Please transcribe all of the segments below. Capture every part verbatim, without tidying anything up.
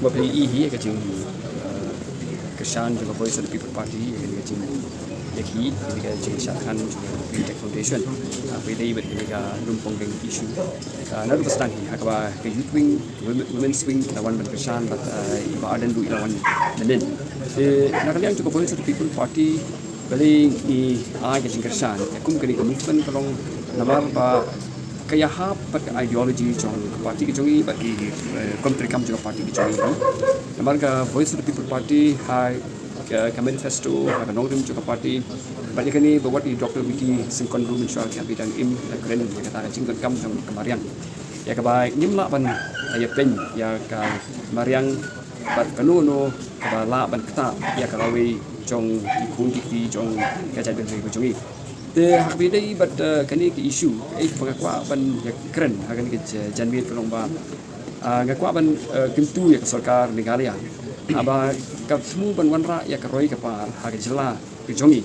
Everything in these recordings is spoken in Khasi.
Phi i hi ka jing, uh, kyrshan jong ka Voice of the People Party, ka jing, ka jing, ka jing shah khan jong ka Green Tech Foundation. Uh, phi dei bad ka rukom deng issue. Uh, naduh ba sdang hi ha kaba ka youth wing, women, women's wing ka la wan ban kyrshan bad, uh, i Bah Ardent ruh i la wan mynnin. Te na ka liang jong ka Voice of the People Party balei ngi ai ka jingkyrshan ïa kum kane ka movement ka long namar ba ka ïahap bad ka ideology jong ka party ka jong i bad ki, eh, rukom treikam jong ka party ka jong i. Namar ka Voice of the People Party ha ka, ka manifesto ha ka nongrim jong ka party bad ïa kane ba wat i Doctor Wiki Syngkon ruh mynshuwa ka bidang im la kren ïa kata ka jingdonkam jong ka mariang ïa kaba ngim lah ban ïa pyn ïa ka mariang bad kano kano kaba lah ban ktah ïa ka lawei jong ki khun ki kti jong ka jaitbynriew ka jong i. Te ha kaba ïadei bad, eh, kane ka issue, eh, kaba nga kwah ban ïa kren ha kane ka ja-, janmiet ka long ba, ah, nga kwah ban, eh, kyntu ïa ka sorkar Meghalaya haba ka thmu ban wanrah ïa ka roi ka par ha ka jylla ka jong i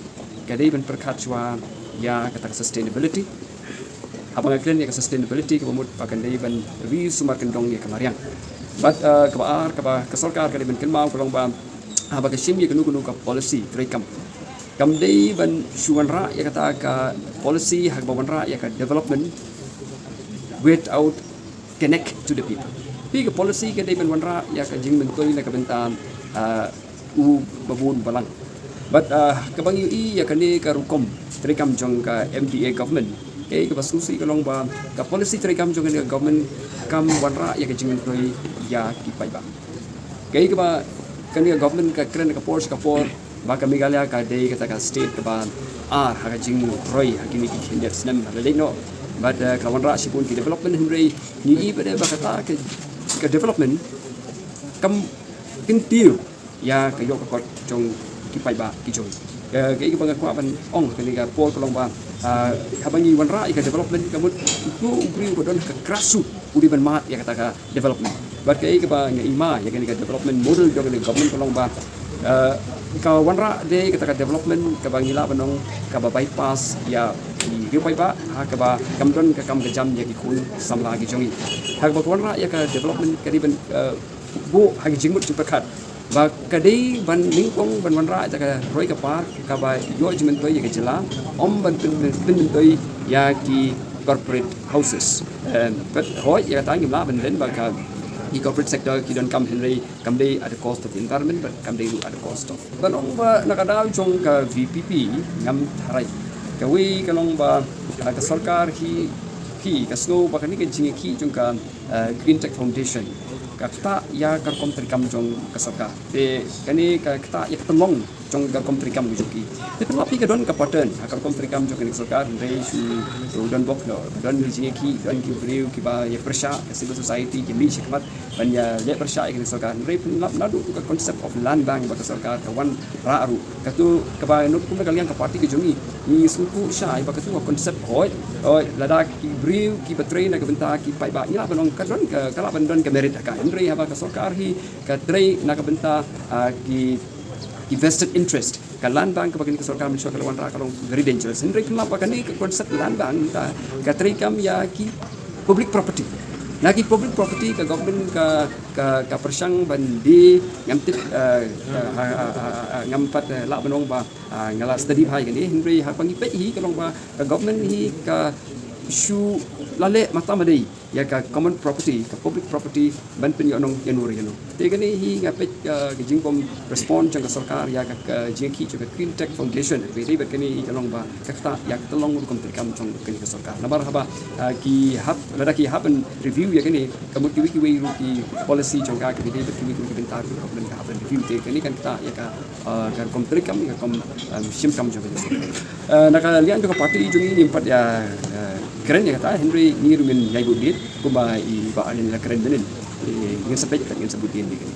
ka dei ban pyrkhat shuwa ïa kata ka sustainability. Haba nga kren ïa ka sustainability kaba mut ba kan dei ban ri sumar kyndong ïa ka mariang. Bad, uh, kaba ar kaba ka sorkar ka dei ban kynmaw ka long ba haba ka shim ïa kano kano ka policy treikam kam dei ban shu wanrah ïa kata ka policy ha kaba wanrah ïa ka development without connect to the people. Phi ka policy ka dei ban wanrah ïa ka jingmyntoi na ka bynta, uh, u babun balang. Bad, uh, kaba ngi ïohi ïa kane ka rukom treikam jong ka M D A government, ka kaba sngewsih ka long ba ka policy treikam jong kane ka government kam wanrah ïa ka jingmyntoi ïa ki paidbah. Ka kaba kane ka government ka kren ka por sha ka por ba ka Meghalaya ka dei kata ka state kaba ar ha ka jingroi ha kine ki khyndiat snem ha la leit noh. Bad, uh, ka wanrah shibun ki development hynrei ngi i ba dei ba kata ka, ka development kam kyntiew ïa ka ïoh ka kot jong ki paidbah ki jong. Ka, ka kaba nga kwah ban ong kane ka por ka long ba, ah, haba ngi wanrah ïa ka development ka mut uto u briew ba don ka grassroot u dei ban mad ïa kata ka development. Bad ka kaba nga ïma ïa kane ka development model jong kane ka government ka long ba, ah, ka wanrah de kata ka development kaba ngi lah ban ong kaba bypass ïa ki riew paidbah ha kaba kam don ka kam ka jam ïa ki khun samla ki jong i. Ha kaba ka wanrah ïa ka development ka dei ban, ah, buh ha ka jingmut jingpyrkhat ba ka dei ban nyngkong ban wanrah ïa ka roi ka par kaba ïoh jingmyntoi ïa ka jylla, ym ban pyn, pyn, pynmyntoi ïa ki corporate houses. Em, bad hooid ïa kata ngim lah ban len ba ka ki corporate sector ki donkam hynrei kam dei at the cost of the environment bad kam dei ruh at the cost of. Ban ong ba na ka daw jong ka V P P ngam tharai. Kawei ka long ba, ah, ka sorkar hi, hi ka sngew ba kane ka jingïakhih jong ka, ah, Green Tech Foundation ka ktah ïa ka rukom treikam jong ka sorkar. Te kane ka ktah ïa ka tyllong jong ka rukom treikam ka jong ki. Te pynlap hi ka don ka pattern ha ka rukom treikam jong kane ka sorkar, hynrei shu, shu don bok noh, don ka jingïakhih, don ki briew kiba ïa pyrshah, ka civil society ki mih shakhmat ban ïa leh pyrshah ïa kane ka sorkar. Hynrei pynlap naduh ka concept of land bank ba ka sorkar ka wanrah ruh. Kato kaba nud kum na ka liang ka party ka jong ngi, ngi sngewthuh shai ba kato ka concept hooid, hooid, lada ki briew kiba trei na ka bynta ki paidbah ngi lah ban ong ka don ka, ka lah ban don ka merit ha ka. Hynrei haba ka sorkar hi ka trei na ka bynta, ah, ki, ki vested interest. Ka land bank kaba kane ka sorkar mynshuwa ka la wanrah ka long very dangerous. Hynrei pynlap ba kane ka concept land bank mynta ka treikam ïa ki public property. Na ki public property ka government ka, ka, ka pyrshang ban die, ngam tip, eh, eh, ha, ha, ha, ha, ngam pat, eh, lah ban ong ba, ah, nga la study bha ïa kane, hynrei haba ngi peit hi ka long ba ka government hi ka shu la leh mata madei ïa ka common property, ka public property ban pynïohnong ïano re ïano. Te kane hi nga peit, ah, ka jingbym respond jong ka sorkar ïa ka, ka jingïakhih jong ka Green Tech Foundation. Hynrei bad kane hi ka long ba ka ktah ïa ka tyllong rukom treikam jong kane ka sorkar. Namar haba, ah, ki hap, lada ki hap ban review ïa kane, ka mut kiwei kiwei ruh ki policy jong ka, kiwei kiwei bad kiwei kiwei ki bynta ruh ka hap ban review. Te kane kan ktah ïa ka, ah, ka rukom treikam, ka rukom, ah, shim kam jong kane ka sorkar. Eh, na ka liang jong ka party jong ngi ngim pat ïa, eh, kren ïa kata, hynrei ngi ruh ngin ïai bud dien kumba i Bah Ardent la kren mynnin. Eh, ngin sa peit, ngin sa bud dien ïa kane.